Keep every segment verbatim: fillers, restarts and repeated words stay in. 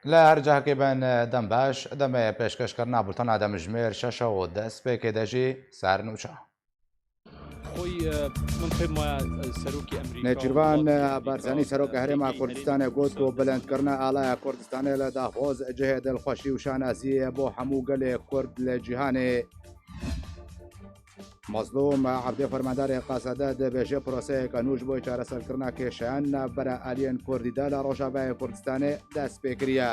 Li her cihekê bin, dem baş, demê pêşkêşkirina bultena demjimêr şeş û deh pêkê de jî ser nûçe. Xwî, e, min pê maye, e, serokê Emerîka Nêçîrvan, welatî, e, Emerîka, Barzanî, e, serokê Herêma Kurdistanê got ku bilindkirina alaya Kurdistanê li Davos cihê dilxweşî û şanaziyê ye bo hemû gelê Kurd li cîhanê. Mazlûm Ebdê, fermandarê Qasede, dibêje proseyeke nû ji bo çareserkirina kêşeyan navbera aliyên Kurdî de li Rojavayê Kurdistanê dest pê kiriye.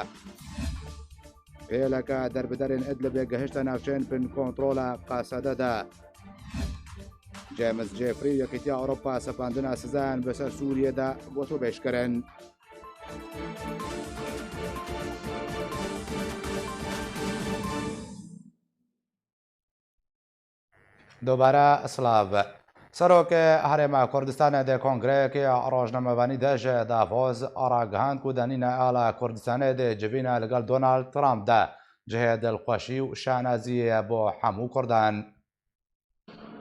Hêleke derbiderên Idlibê gehişte navçeyên bin kontrola Qasede de. James Jeffrey û Yekîtiya Ewropa sepandina sizayan bi ser Sûriyê de gotûbêj kirin. Dobare silav. Serokê Herêma Kurdistanê di kongreyekê rojnamevanî de ji Davos ragihand ku danîna ala Kurdistanê di civîna li gel Donald Trump de cihê dilxweşî û şanaziyê ye bo hemû Kurdan.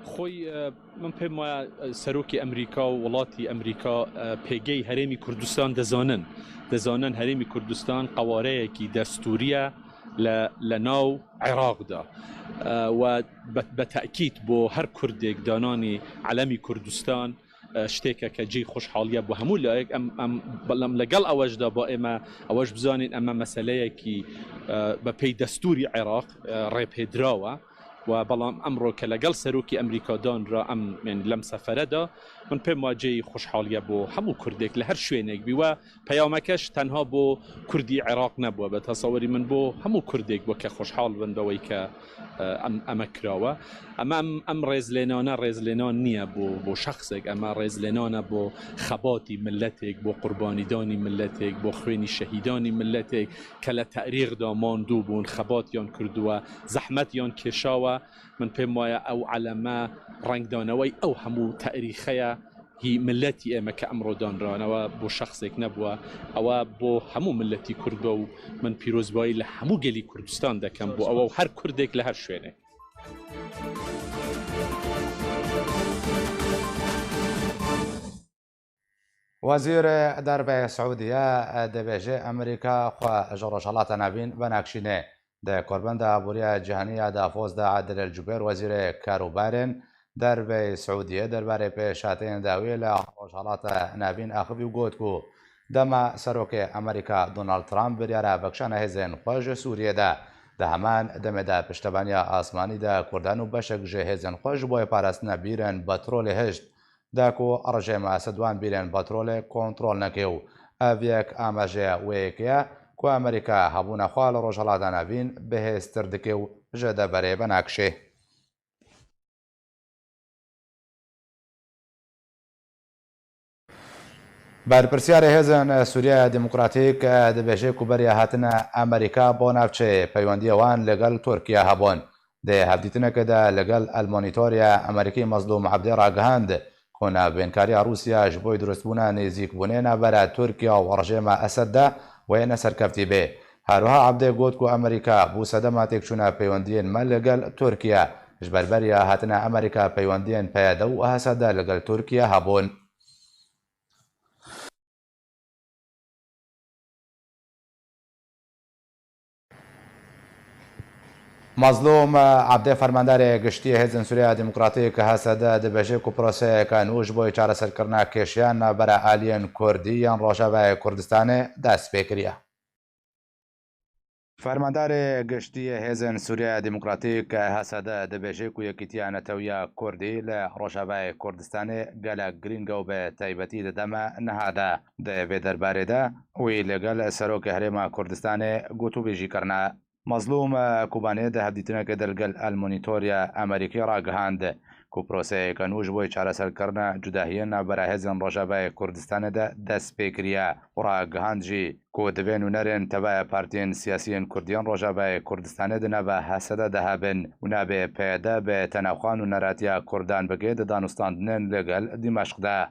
Xwî, e, min pê maye, e, serokê Emerîka û welatî Emerîka, e, pêgey Herêmî Kurdistan dizanin. Dizanin Herêmî Kurdistan qewareyekî destûrî ye li, li nav Iraq de. E, we be, be tekîd bo her Kurdek dananî elemî Kurdistan, e, ştêkeke cî xweşhaliye bo hemû layek. Em, em, belam legel ewe jî de ba ême ewe jî bizanîn, eme meseleyekî, e, be pey destûrî Iraq, e, rêpêdiraw e. We belam emro ke legel serokî Emerîka dan re em, yani lem sefere de, min pê ma cêyî xweşhaliye bo hemû Kurdek li her şwênek bî. We peyameke ji tenha bo Kurdî Iraq nebû, be tesawerî min bo hemû Kurdek bû ke xweşhal bin be wê ke, e, em, eme kirawe. Eme em, em rêzlênane, rêzlênan niye bo, bo şexsek, eme rêzlênane bo xebatî miletek, bo qurbanîdanî miletek, bo xwênî şehîdanî miletek ke li terîx de mandû bûn, xebatiyan kirduwe, zehmetiyan kêşawe. Min pê maye ew eleme rengdanewey ew hemû terîxe ye. Hî miletî ême ke emro danran, ewe bo şexsek nebûwe, ewe bo hemû miletî Kurd be û min pîrozbayî li hemû gelî Kurdistan dekem bo ewe û her Kurdek li her şwênê. Wezîrê Derve Siûdiye dibêje Amerîka xwe ji Rojhilata Navîn venekşîne. Di korbenda aboriya cîhanî ya Davos de Adil El Cubeir, wezîrê karûbarên derveyî Siûdiyê, derbarê pêşhateyên dawiyê li Rojhilata Navîn axivî û got ku dema serokê Amerîka Donald Trump biryara vekişana hêzên xwe ji Sûriyê de, di heman demê de piştevaniya asmanî de Kurdan û beşek ji hêzên xwe ji bo parastina bîrên petrolê hişt, da ku rejêma Esed wan bîrên petrolê kontrol neke û ev yek amaje wê yekê ye ku Amerîka hebûna xwe li Rojhilata Navîn bihêztir dike û ji deverê venakişê. Berpirsiyarê Hêzên Sûriyeya Demokratîk dibêje ku beriya hatina Amerîka bo navçeyê peywendiyê wan li gel Tirkiye hebûn. Di hevdîtineke de li gel El Monitor ya Amerîkî Mezlûm Ebdî ragihand ku navbênkariya Rûsya ji bo durustbûna nêzîkbûnê navbera Tirkiye û rejêma Esed de wê neserkeftî bê. Her wiha Ebdê got ku Amerîka bû sedema têkçûna peywendiyên me li gel Tirkiye. Ji ber beriya hatina Amerîka peywendiyên P Y D û H S D li gel Tirkiye hebûn. Mazlûm Ebdê, fermandarê giştî Hêzên Sûriya Demokratîk, H S D, dibêje ku proseyeke nû ji bo çareserkirina kêşeyan navbera aliyên Kurdî yên Rojavayê Kurdistanê dest pê kiriye. Fermandarê giştî Hêzên Sûriya Demokratîk, H S D, dibêje ku Yekîtiya Netewî ya Kurdî li Rojavayê Kurdistanê gelek girîng e û bi taybetî di dema niha de. Di vê derbarê de wî li gel Serokê Herêma Kurdistanê gotûbêjî kirine. Mazlûm Kobanê di hevdîtineke de li gel El Monitor ya Amerîkî ragihand ku proseyeke nû ji bo çareserkirina cudahiyên navbera hêzên Rojavayê Kurdistanê de dest pê kiriye û ragihand jî ku divê nûnerên tevaya partiyên siyasî yên Kurdî yên Rojavayê Kurdistanê di nava H S D de hebin û nabê P Y D bi tenaxwa nûneratiya Kurdan bike di danûstandinên li gel Dîmeşq de.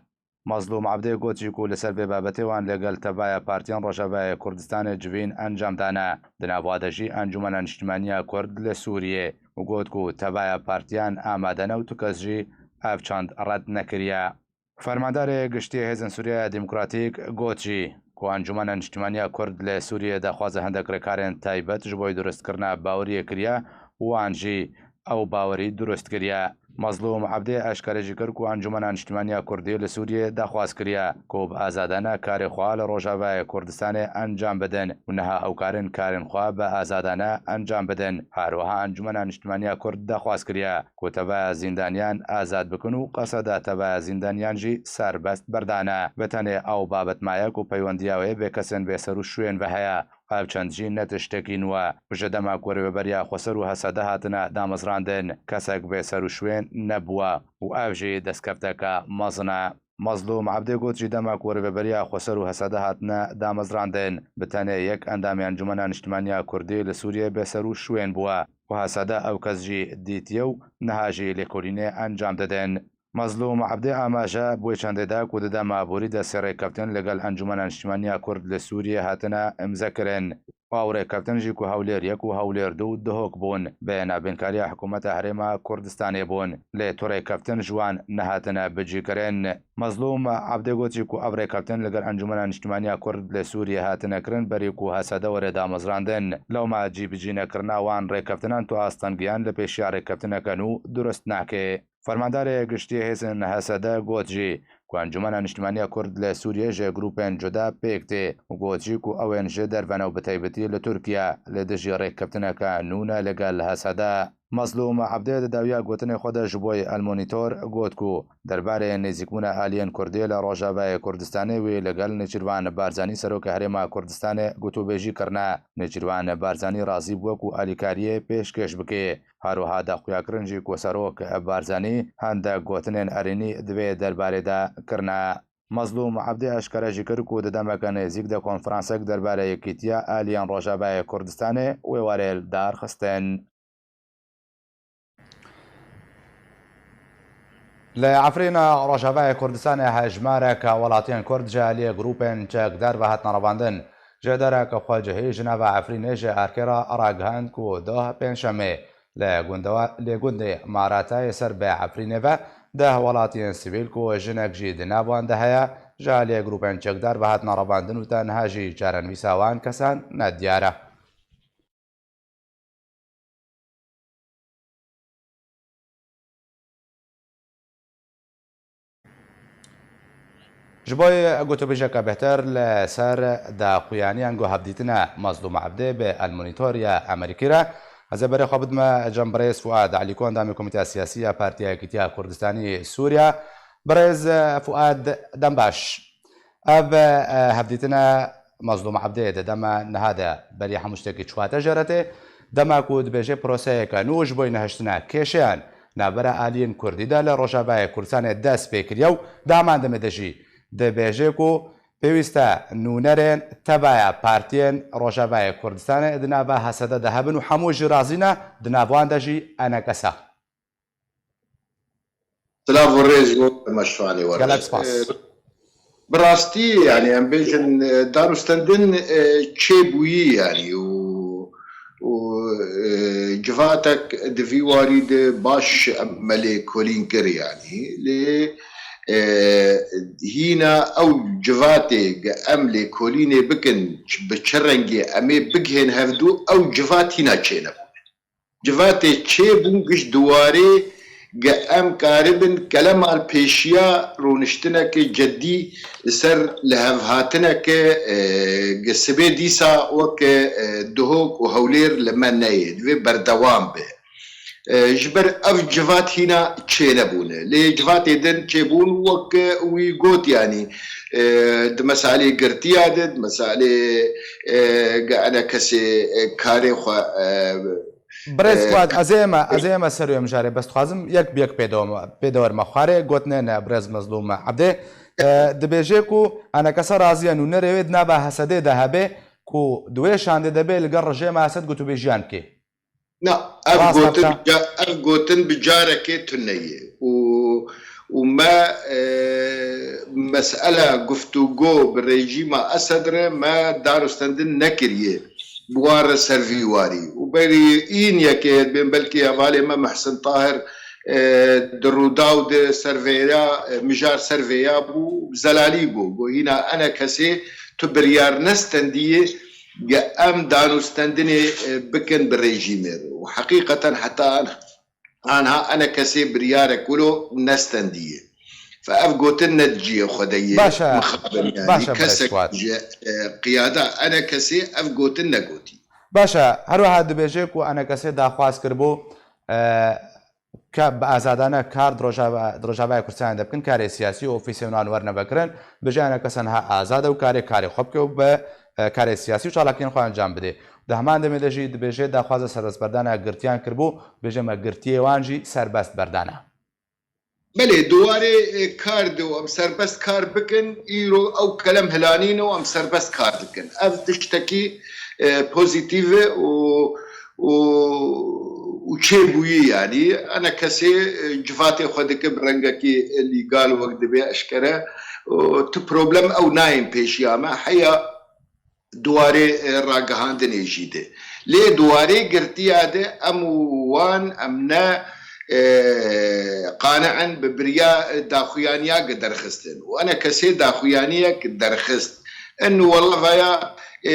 Mazlûm Ebdê got jî ku li ser vê babetê wan li gel tevaya partiyên Rojavayê Kurdistanê civîn encam dane. Di nava de jî Encûmena Niştîmaniya Kurd li Sûriyê û got ku tevaya partiyan amade ne û tu kes jî ev çand red nekiriye. Fermandarê giştî Hêzên Sûriya Demokratîk got jî, ku Encûmena Niştimaniya Kurd li Sûriyê daxwaza hindek rêkarên taybet ji bo durustkirina baweriyê kiriye û wan jî ew bawerî durust kiriye. Mezlûm Ebdê eşkere jî kir ku Encûmena Niştimaniya Kurdî li Sûriyê daxwaz kiriye ku bi azadane karê xwe li Rojavayê Kurdistanê encam bidin û niha ew karin karên xwe bi azadane encam bidin. Her wiha Encûmena Niştimaniya Kurd daxwaz kiriye ku teveya zîndaniyan azad bikin û qeseda teveya zîndaniyan jî serbest berdane. Bi tenê ew babet maye ku peywendiya wê bi kesên bêser û şwên ve heye. Ev çend jî ne tiştekî nû ye û ji dema ku Rêveberiya Xweser û H S D hatine damezrandin, kesek bêser û şwên nebûye û ev jî destkefteke mezin e. Mezlûm Ebdê got, ji dema ku Rêveberiya Xweser û H S D hatine damezrandin, bi tenê yek endamê Encûmena Niştimaniya Kurdî li Sûriyê bêser û şwên bûye û H S D ew kes jî dîtiye û niha jî lêkolînê encam didin. Mezlûm Ebdê amaje bi wê çendê da ku di dema borî de sê rêkeftin li gel Encûmena Niştimaniya Kurd li Sûriyê hatine îmzekirin. Ew rêkeftin jî ku Hewlêr yek û Hewlêr du û Duhok bûn, bi navbênkariya Hikûmeta Herêma Kurdistanê bûn. Lê tu rêkeftin ji wan nehatine bicîkirin. Mezlûm Ebdê got jî ku ev rêkeftin li gel Encûmena Niştimaniya Kurd li Sûriyê hatine kirin, berî ku H S D were damezrandin. Lewma cîbicînekirina wan rêkeftinan tu astengiyan li pêşiya rêkeftineke nû durust nake. Fermandarê Giştî Hêzên H S D got jî ku Encûmena Niştimaniya Kurd li Sûriyê ji grûpên cuda pêk tê û got jî ku ew ên ji derve ne û bi taybetî li Tirkiye li dijî rêkeftineke nû ne li gel H S D. Mezlûm Ebdê di dawiya gotinê xwe de ji bo El Monitor got ku derbarê nêzîkbûna aliyên Kurdî li Rojavayê Kurdistanê wî li gel Nêçîrvan Barzanî Serokê Herêma Kurdistanê gotûbêjî kirine. Nêçîrvan Barzanî razî bûye ku alîkariyê pêşkêş bike. Her wiha daxuyakirin jî ku Serok Barzanî hindek gotinên erênî di vê derbarê de kirine. Mezlûm Ebdî eşkere jî kir ku di demeke nêzîk de konferansek derbarê yekîtiya aliyên Rojavayê Kurdistanê wê were li dar xistin. Li Efrîna Rojavayê Kurdistanê hejmarek welatiyên Kurd ji aliyê grûpên çekdar ve hatin revandin. Ji derek xwecihî ji nava Efrînê ji erkê re ragihand ku doh pêncşemê li gundewa-, li gundê Maratayê ser bi Efrînê ve deh welatiyên sivîl ku jinek jî di nav wan de heye, ji aliyê grûpên çekdar ve hatin revandin û tenha jî çarenivîsa wan kesan nediyar e. Ji bo gotûbêjeke bêhtir li ser daxuyaniyan ku hevdîtina Mazlûm Ebdê bi El Monitor ya Amerîkî re, ez ê berê xwe bidime cem birêz Fuad Elîko, endamê Komîteya Siyasî ya Partiya Yekîtiya Kurdistanî Sûriye. Birêz Fuad, dem baş. Ev, e, hevdîtina Mazlûm Ebdê di dema niha de berî hemû ştekî çûyete jeretê. Dema ku dibêje proseyeke nû ji bo nehiştina kêşeyan navbera aliyên Kurdî de li Rojavayê Kurdistanê dest pê kiriye û di hemandimê de jî dibêje ku pêwîst e nûnerên tevaya partiyên Rojavayê Kurdistanê di nava H S D de hebin û hemû jî razî ne, di nav wan de jî E N K S e. Silav û rêz bo te, Meşvanê Werê. Gelek spas. E, bi rastî, yani, em bêjin, e, danûstendin, e, çêbûyî, yani, û, û, e, civatek di vî warî de baş em me lê kolîn kir, yani. Lê, e, hîna ew civatê ge em lê kolînê bikin, ç-, bi çi rengê em ê bigihên hevdû, ew civat hîna çênebûne. Civatê çêbûn giş di warê ge em karibin kelemal pêşiya rûniştineke cedî li ser lihevhatineke, e, ge sibê dîsa weke, e, Duhok û Hewlêr li me neyê. Divê berdewam be. E, ji ber ev civat hîna çênebûne. Lê civatê din çêbûn weke wî got, yanî, e, di mesalê girtiya de, di mesalê, e, ge E N K S e, e, karê xwe, e, Birêz Fuad, ez ê me, ez ê me ser wê mijarê, bes dixwazim yek bi yek pê de, pê de werme xwarê, gotinên birêz Mezlûm Ebdê. E, dibêje ku E N K S razî ye nûnerê wê di nava H S D de hebe ku di wê şandê de bê li gel rejêma Esed gotûbêjiyan bike. Na, ev Rast gotin hevta. bi ca-, ev gotin bi carekê tune ye. Û, û me, e, mesela guftûgo bi rejîma Esed re me danûstendin nekiriye. Bi wan re ser vî warî. Û berî în yekê dibên belkî hevalê me Mehsin Tahir, e, di Rûdaw de ser vêya, e, mijar ser vêya bû, zelalî bû. Got hîna E N K S e tu biryar nestendiyê ge em danûstendinê, e, bikin bi rejîmê re. Û heqîqeten heta an-, anha enekesê biryarek wilo nestendiyê. Fe ev gotin ne di ciyê xwe de yê. Baş e, mixabin, yanî baş e, kesek Birêz Fuat. Ji, e, qiyada enekesê ev gotin negotî. Baş e, her wiha dibêje ku enekesê daxwaz kiribû, e, ka bi azadane kar di Rojava-, di Rojavaya Kurdistanê de bikin, karê siyasî û ofîsên wan werne vekirin, bêje enekese niha azad e û karê karê xwe bike û bi, e, karê siyasî û çalakiyên xwe encam bide. Di heman demê de jî dibêje daxwaza serbestberdana girtiyan kiribû, bêje me girtiyê wan jî serbest berdane. Belê, di warê, e, kar de û em serbest kar bikin, îro ew kelem hilanîn û em serbest kar dikin. Ev tiştekî, e, pozîtîf e û, û, û çêbûyî, yanî enekesê, e, civatê xwe dike bi rengekî, e, lîgal wek dibê eşkere. Û tu problem ew nayên pêşiya me. Heya di warê, e, ragihandinê jî de. Lê di warê girtiya de em û wan em ne, e, qane in bi biriya, e, daxuyaniya ki derxistin. Û enekesê daxuyaniyek derxist. In wela vaya, e,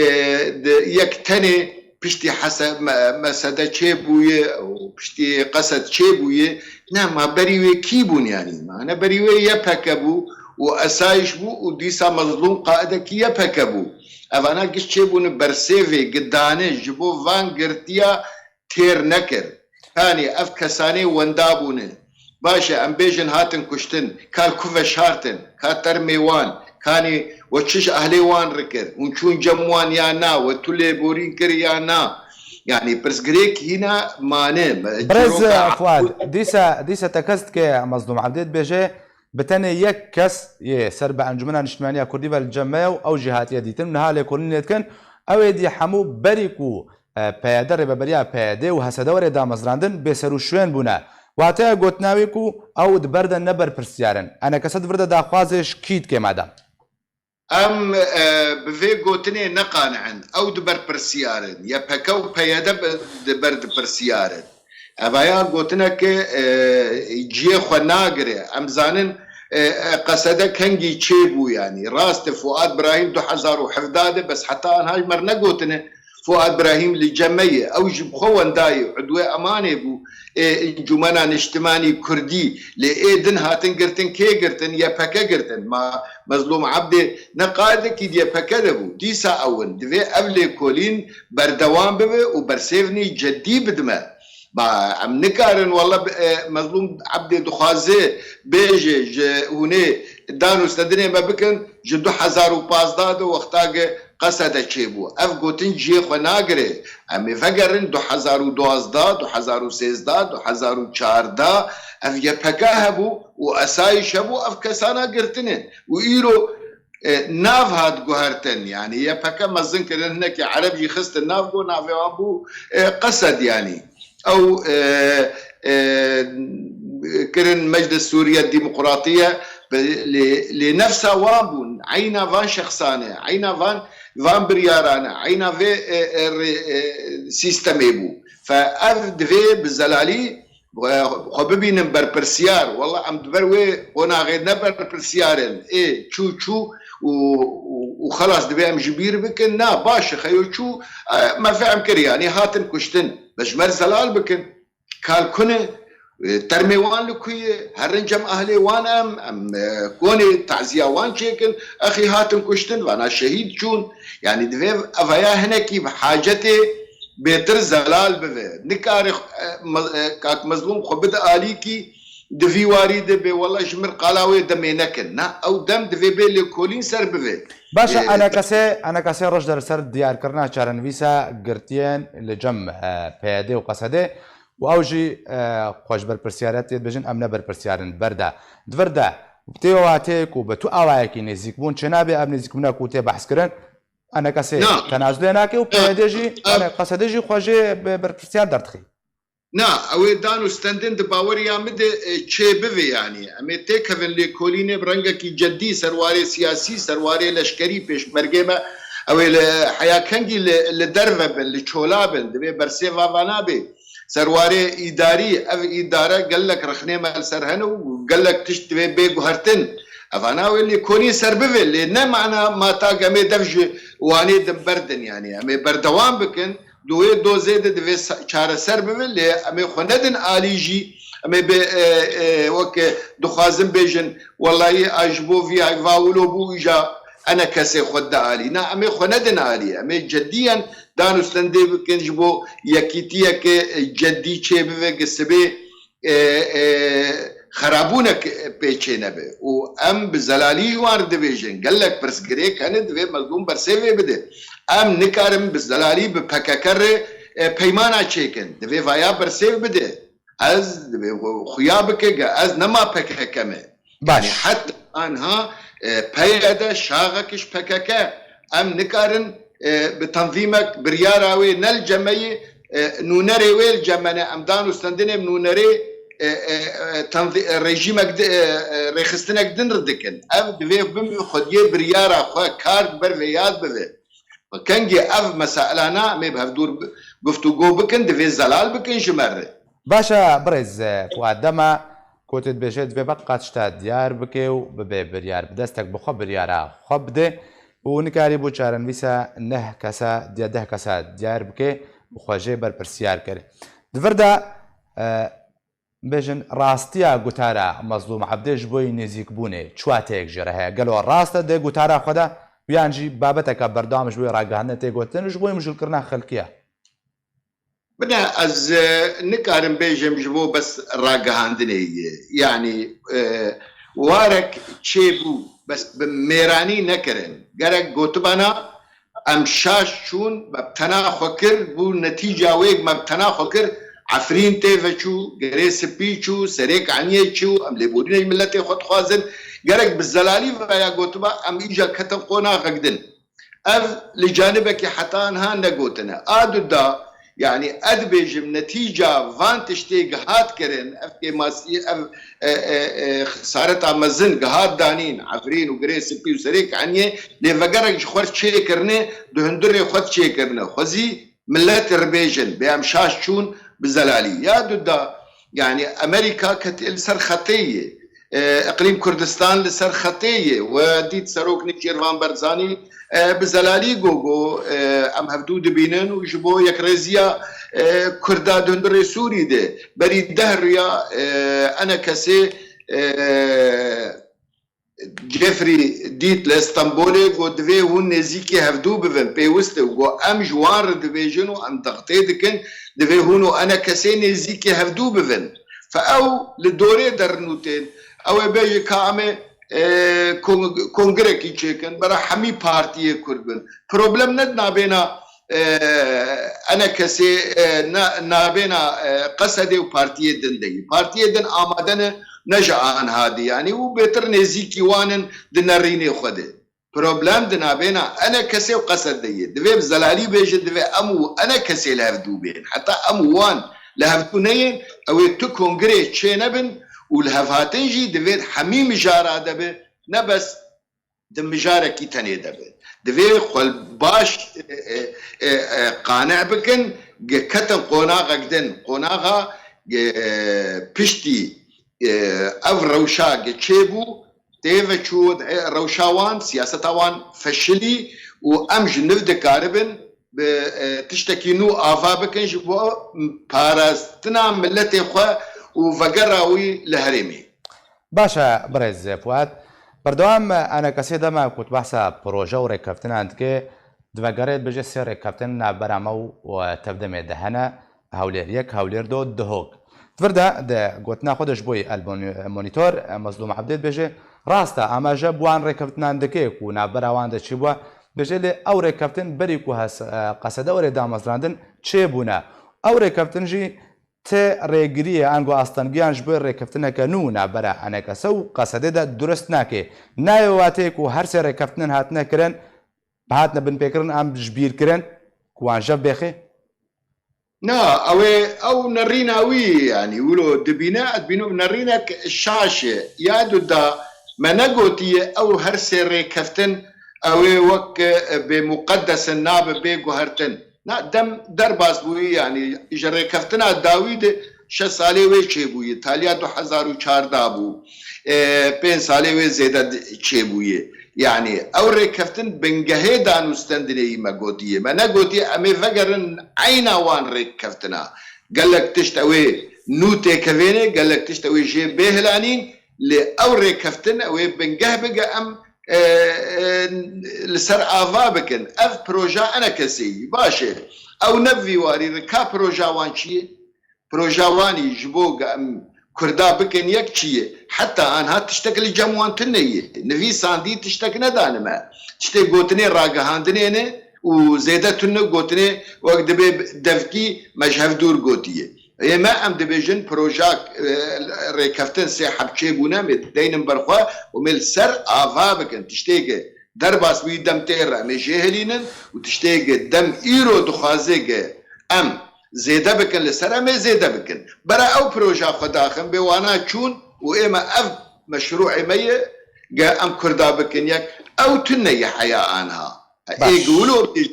di yek tenê piştî hese-, me-, mesede çêbûye û piştî qesed çêbûye, ne ma berî wê kî bûn yanî? Ma ne berî wê Y P G bû û esayîş bû û dîsa Mezlûm qaidekî Y P G bû. Evana giş çêbûne bersêvê gidane ji bo van girtiya têr nekir. Kanî ev kesanê wenda bûne. Baş e, em bêjin hatin kuştin, ka li ku veşartin, ka termê wan, kanî we çi ji ehlê wan re kir, hûn çûn cem wan ya na, we tu lêborîn kir ya na? Yanî pirsgirêk hîna mane. Me Birêz çîroka Fuad, dîsa, dîsa te kes dike Mezlûm Ebdê dibêje, bi tenê yek kes yê ser bi Encûmena Niştimanî ya Kurdî ve li cem me ye û ew jî hatiye dîtin û niha lêkolînê dikin. Ew ê dî hemû berî ku, e, P Y D, rêveberiya P Y D û H S D were damezrandin, bêserûşwên bûne. Wateya gotina wî ku ew di ber de ne berpirsiyar in. Enekese di vir de daxwazê ji kî dike madem? Em, e, bi vê gotinê neqane in. Ew di berpirsiyar in. Y P G û P Y D bi, di ber di pirsiyar in. Evaya gotineke, e, ciyê xwe nagire. Em zanin, e, e, qesede kengî çêbû yanî. Rast e, Fuat Birahîm du hezar û hevdeh de, bes heta anha ji me re negotine. Fuat Birahîm li cem me ye. Ew ji bi xwe wendayê, udwê emanê bû, ê Encûmena Niştimanî Kurdî. Lê ê din hatin girtin, kê girtin? Y P G girtin. Ma Mezlûm Ebdê ne qaidekî di Y P G de bû. Dîsa ew in. Divê ev lêkolîn berdewam bibe û bersêvnî cedî bidime. Ma em nikarin, wela, e, Mezlûm Ebdê dixwaze bêje, ji hûnê danûstendinê me bikin, ji du hezar û pazdeh de wexta ge qesede çêbû. Ev gotin cihê xwe nagire. Em ê vegerin du hezar û duwazdeh, du hezar û sêzdeh, du hezar û çardeh. Ev Y P G hebû û esayîş hebû, ev kesana girtine. Û îro, e, nav hat guhertin. Yanî Y P G mezin kirin, hinekî Ereb jî xistin nav, got navê wan bû, e, qesed yanî. Ew, e, e, kirin Meclis Sûriye Demokratiye, be-, lê, lê nefsa wan bûn, eyna van şexsane, eyna van, van biryarane, eyna vê, e, e, rê-, e, sîstemê bû. Fe ev divê bi zelalî, e, xwe bibînin berpirsiyar. Wela em di ber wê qonaxê ne berpirsiyar in. Ê çû çû û, û, û xelas divê em ji bîr bikin. Na, baş e, xeyo çû, e, me fehm kir, yanî hatin kuştin. Be ji me re zelal bikin. Kal kune, e, termê wan li ku ye? Herin cem ahlê wan em, em, e, konê taziya wan çêkin, exî hatin kuştin, vana şehîd çûn. Yanî divê evaya hinekî bi hacetê bêtir zelal bibe. Nikare, e, me-, e, kak Mezlûm xwe bide alîkî, di vî warî de bê, wela ji mir qala wê demê nekin. Na, ew dem divê bê lêkolîn ser bibe. Baş e, E, enekesê, enekesê roj de li ser diyarkirina çarenivîsa girtiyên li cem, e, P Y D û qesedê. Û ew jî, e, xwe ji berpirsiyariyetê dibêjin, em ne berpirsiyar in, ber de. Di vir de, tê watê ku bi tu awayekî nêzîkbûn çênabe, ev nêzîkbûna ku tê behs kirin, enekesê Na. tenazulê nake û Na. P Y D jî, Na. ene qesedê jî xwe jê bi berpirsiyar derdixî. Na, ew ê dan û stendin di baweriya min de, e, çê bive yanî. Em ê têkevin lêkolînê bi rengekî cedî ser warê siyasî, ser warê leşkerî, pêşmergê me, ew ê li heya kengî li, li derve bin, li çola bin, divê bersêva vana bê. Ser warê îdarî, ev îdare gelek rexnê me li ser hene û gelek tişt divê bê guhertin. Evana wê lêkolîn ser bivê, lê ne mana ma tak em ê dev ji Wanê din berdin, yanî em ê berdewam bikin. Di wê dozê de divê sa-, çareser bibe, lê em ê xwe nedin alî jî. Em ê bi, e, e, wek dixwazin bêjin, welahî a ji bo vî va wilo bû, îja enekesê xwe dide alî. Na, em ê xwe nedin alî. Em ê cediyen dan û stendê bikin ji bo yekîtiyeke, e, cedî çêbibe, ki sibê e, e, xerabûnek pê çênebe. Û em bi zelalî ji wan re dibêjin, gelek pirsgirêk hene, divê Mezlûm bersêvê bide. Em nikarin bi zelalî bi P K K re, e, peymana çêkin. Divê vaya bersêv bide. Ez divê xu-, xuya bike, ge ez nema P K K me. Baş. Yanî heta anha, e, P Y D şaxek ji P K K. Em nikarin, e, bi tanzîmek biryara wê ne li cemeyê, e, nûnerê wê li cemene, em dan û stendinê nûnerê, e, e, e, tanzî-, e, rejîmek di-, e, e, rêxistinek din re dikin. Ev divê bin xwediyê biryara xwe kar bi ber vê yad bibe. Kengê ev meselana em ê bi hevdûr bi-, guftûgo bikin, divê zelal bikin ji me re. Baş e, birêz, e, Fuad, dema ku tu dibêje divê be qet tişta diyar bike û bibe biryar, bi destek bi xwe biryara xwe bide û nikarî bû çarenivîsa neh kesa, diya deh kesa diyar bike û xwe jê berpirsiyar kir. Di vir de, e, bêjin rastiya gotara Mezlûm Ebdê ji bo yî nêzîkbûnê çi wateyek jê re heye? Gelo rast e di gotara xwe de, yan jî babeteke berdewam ji bo yê ragihandinê tê gotin û ji bo yê mijûlkirina xelkê ye? Bine, ez, e, nikarim bêjim ji bo bes ragihandinê ye. Yanî, e, warek çêbû, bes bi mêranî nekirin. Gerek gotibana em şaş çûn, me bi tena xwe kir, bû netîca wê me bi tena xwe kir, Efrîn tê ve çû, Girê Spî çû, Serêk Eniyê çû, em lêborînê ji miletê xwe dixwazin. Gerek bi zelalî veya gotiba em îca ketin qonaxek din. Ev li canibekî heta niha negotine. A du da, yanî ez dibêjim, netîca van tiştê gihat kirin, ev kêmasî, ev, e, e, e, xisareta mezin gihat danîn, Efrîn û Girê Spî û Serêk Eniyê, lê vegerek ji xwe çêkirine, di hundirê xwe çêkirine. Xwezî millet re bêjin, bê em şaş çûn bi zelalî. Ya du da, yanî Amerîka ketiye li ser xetê yê. E, Iqlîm Kurdistan li ser xetê ye. We dît Serok Nêçîrvan Barzanî, e, bi zelalî got, got, e, em hevdû dibînin û ji bo yekrêziya, e, Kurda di hundirê Sûrî de berî deh riya, e, enekesê, e, Jeffrey dît li Stenbolê, got, divê hûn nêzîkî hevdû bibin, pêwist e, û got, em ji wan re dibêjin û em dixtê dikin, divê hûn û enekesê nêzîkî hevdû bibin. Fe ew li dorê derinûtên, ew ê bêje ka em ê, e, kon-, kongrekî çêkin, bera hemî partiyê Kurd bin. Problem ne di nabêna, e, enekesê, e, na-, nabêna, e, Qesedê û partiyê din de yî. Partiyê din amade ne, ne ji anha dî, yanî û bêtir nêzîkî wan in di nerînê xwe de. Problem di nabêna enekesê û Qesedê ye. Divê bi zelalî bêjin, divê em û enekesê li hevdû bên. Heta em û wan li hevdû neyên, ew ê tu kongirê çê nebin û li hevhatin jî divê hemî mijara de be, ne bes di mijarekî tenê de be. Divê xwe baş, e, e, e, e, qane bikin, ge ketin qonaxek din, qonaxa, ge, e, piştî, e, ev rewşa ge çêbû, tê ve çû, e, rewşa wan, siyaseta wan feşilî û em ji niv dikaribin bi, e, tiştekî nû ava bikin ji bo parastina miletê xwe û vegera wî li herêmê. Baş e, birêz Fuat. Berdewam enekesê dema ku tu behsa proje û rêkeftinan dike, divegerê dibêje sê rêkeftin navbera me û, û tevdemê de hene, Hewlêr yek, Hewlêr do, Duhok. Di vir de, di gotina xwe de ji bo yî El Moni-, Monitor, Mezlûm Ebdê dibêje, rast e, amaje bi wan rêkeftinan dike ku navbera wan de çêbûye, dibêje lê ew rêkeftin berî ku hes-, e, Qesede were damezrandin çêbûne. Ew rêkeftin jî ti rêgiriyê ango astengiyan ji bo rêkeftineke nû navbera enekese û Qesedê de durust nake. Nayê wateyê ku her sê rêkeftinên hatine kirin, bi hatine binpêkirin an ji bîr kirin ku wan jev bêxê? Na, ew ê, ew nerîna wî, yanî wilo dibîne, ez dibînim nerînek şaş e. Ya du da me negotiye ew her sê rêkeftin ew ê wek, e, bê muqedes in, nabe bê guhertin. Na, dem derbas bûyî, yanî ji rêkeftina dawî de şeş salê wê çêbûye, taliya du hezar û çardeh bû, e, pênc salê wê zêde di-, çêbûye. Yani ew rêkeftin bingehê danûstendinê yî me gotiye. Me negotiye em ê vegerin eyna wan rêkeftina. Gelek tişt ew ê nû têkevêne, gelek tişt ew ê jê bêhilanîn, lê ew rêkeftin ew ê bingeh bige em, e, e, li ser ava bikin. Ev proja enekesê yî. Baş e. Ew ne bi vî warî re ka proja wan çi ye? Proja wan î ji bo ge em Kurda bikin yek çi ye? Heta anha tiştek li cem wan tune ye. Nivîsandî tiştek nedane me. Tiştê gotinê ragihandinê ne û zêde tune gotinê wek dibê devkî me ji hev dûr gotiye. Ê me em dibêjin proja, e, rêkeftin sê heb çêbûne, em ê deynin ber xwe û em ê li ser ava bikin. Tiştê ge derbas bûyî dem tê re em ê jê hilînin û tiştê ge dem îro dixwaze ge em zêde bikin li ser, em ê zêde bikin. Bera ew proja xwe daxin bê wana çûn û ê me ev meşrûê me ye ge em Kurda bikin yek. Ew tune ye heya anha. Ê Baş. Gi wilo bê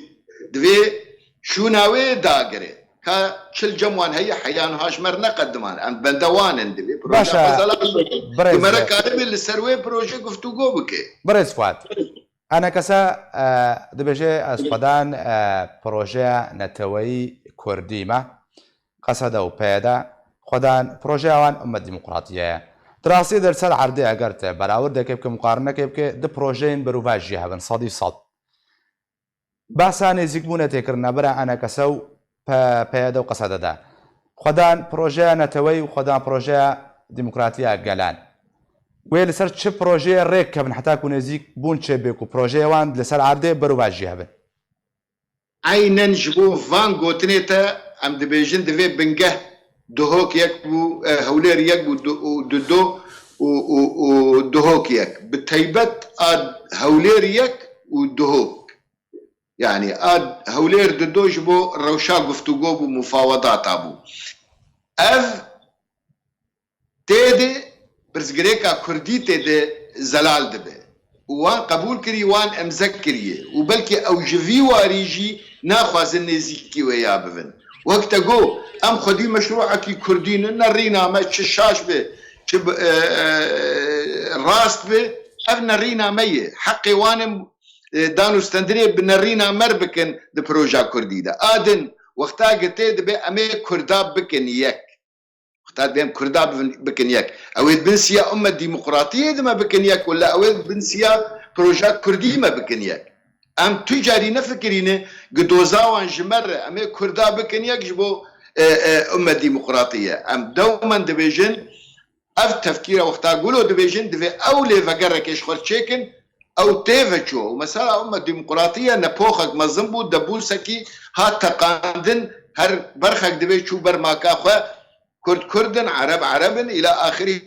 divê şûna wê dagire. Ka çil cem wan heye heya niha ji me re neqediman. Em bende wan in divê proje Baş e, xwe zelal bikin. Birêz Di me re e. Karibê li ser wê proje guftûgo bike. Birêz Fuat. Enekese, e, dibêje ez xwedan, e, projeya neteweyî kurdî me. Qesede û peyede xwedan projeya wan ummet demokratiye ye. Di rastî de li ser erdê eger te berawerdekê bike, muqarinekê bike, di projeyên berûve jî hebin, sedî sed. Behsa nêzîkbûnê tê kirin navbera enekese û P-, peyede û qesede de. Xwedan projeya neteweyî û xwedan projeya demokratiya gelan. Wê li ser çi projeyê rêk kevin heta ku nêzîk bûn çêbê ku projeyê wan li ser erdê berûve jî hebin? Eynen ji bo van gotinê te em dibêjin divê bingeh Duhok yek bû, e, Hewlêr yek bû du-, û Dudo û, û, û Duhok yek. Bi teybet a Hewlêr yek û Duhok. Yani a Hewlêr Dudo ji bo rewşa guftûgo bû, mufawedata bû. Ev tê de pirsgirêka kurdî tê de zelal dibe. Û wan qebûl kirî, wan emze kiriye. Û belkî ew ji vî warî jî naxwazin nêzîkî wê ya bibin. Wek te got, em xwedî meşrûekî kurdî ne, nerîna me çi şaş be, çi bi, e, e, rast be, ev nerîna me ye. Heqê wan e, e, danûstendinê bi nerîna me re bikin di proja kurdî de. A din, wexta ge tê dibe em ê kurda bikin yek. Wexta dibê em kurda bivin-, bikin yek. Ew ê di bin siya ummet demokratiyê de me bikin yek, wela ew ê di bin siya proja kurdî me bikin yek. Em tu carî nefikirîne, gi doza wan ji me re, em ê kurda bikin yek ji bo, e, e, ummet demokratiyê. Em dewmen dibêjin, ev tefkîra wexta gulo dibêjin, divê ew lê vegerekê ji xwe çêkin, ew tê veço. Û mesela ummet demokratiyê nepoxek mezin bû, debûsekî hat teqandin, her berxek divê çû ber maka xwe, Kurd Kurd in, Ereb Ereb in, îla axirî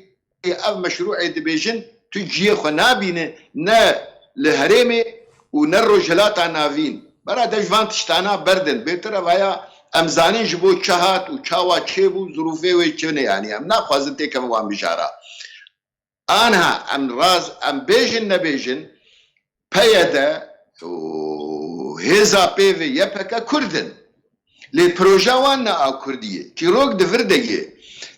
ev meşrûê dibêjin, tu cihê xwe nabîne, ne li herêmê û ne Rojhilata Navîn. Bera de ji van tiştana berdin. Bêtir evaya em zanin ji bo çi hat û çawa çêbû, zirûfê wê çi ne, yanî em naxwazin têkevin wan mijara. Anha em raz, em bêjin nebêjin, P Y D û hêza pê ve Y P G Kurd in. Lê proja wan ne a Kurdî ye. Çîrok di vir de ye.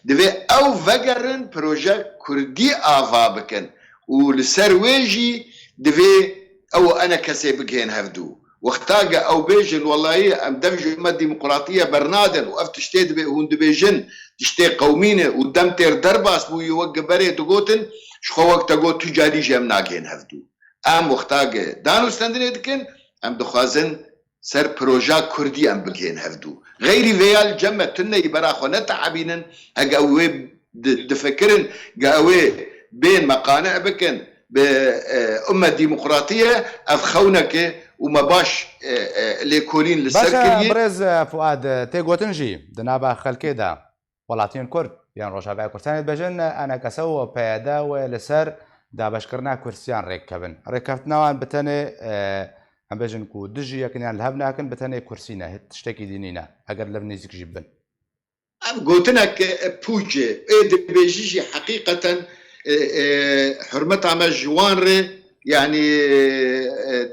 Divê ew vegerin proje Kurdî ava bikin û li ser wê jî divê ew û enekesê bigihên hevdû. Wexta ge ew bêjin, welayî em dev ji me demokratiyê bernadin û ev tiştê dibê hûn dibêjin, tiştê qewmî ne û dem têr derbas bûyî wek ge berê digotin, ji xwe wek te got tu carî jî em nagihên hevdû. Em wexta ge danûstendinê dikin, em dixwazin ser proja Kurdî em bigihên hevdû. Xeyrî vê ya li cem me tune yî bera xwe netehabînin, heke ew wê di-, difikirin, ge ew ê bên meqane bikin bi, e, ummet demokratiyê, ev xewneke û me baş, e, e, lêkolîn li ser Baş e, kiriye. Birêz, e, Fuad, e, tê gotin jî di nava xelkê de, welatiyên Kurd yên Rojavayê Kurdistanê dibêjin, e, enekese û P Y D wê li ser dabeşkirina kursiyan rêk kevin. Rêkeftina wan bi tenê, e, em bêjin ku dijî yekin yan li hev nakin, bi tenê kursî ne, tiştekî dî nîne, eger li hev nêzîk jî bibin. Ev gotinek, e, pûç e. Ê dibêjî jî heqîqeten, e, e, hurmeta me ji wan re, yanî, e,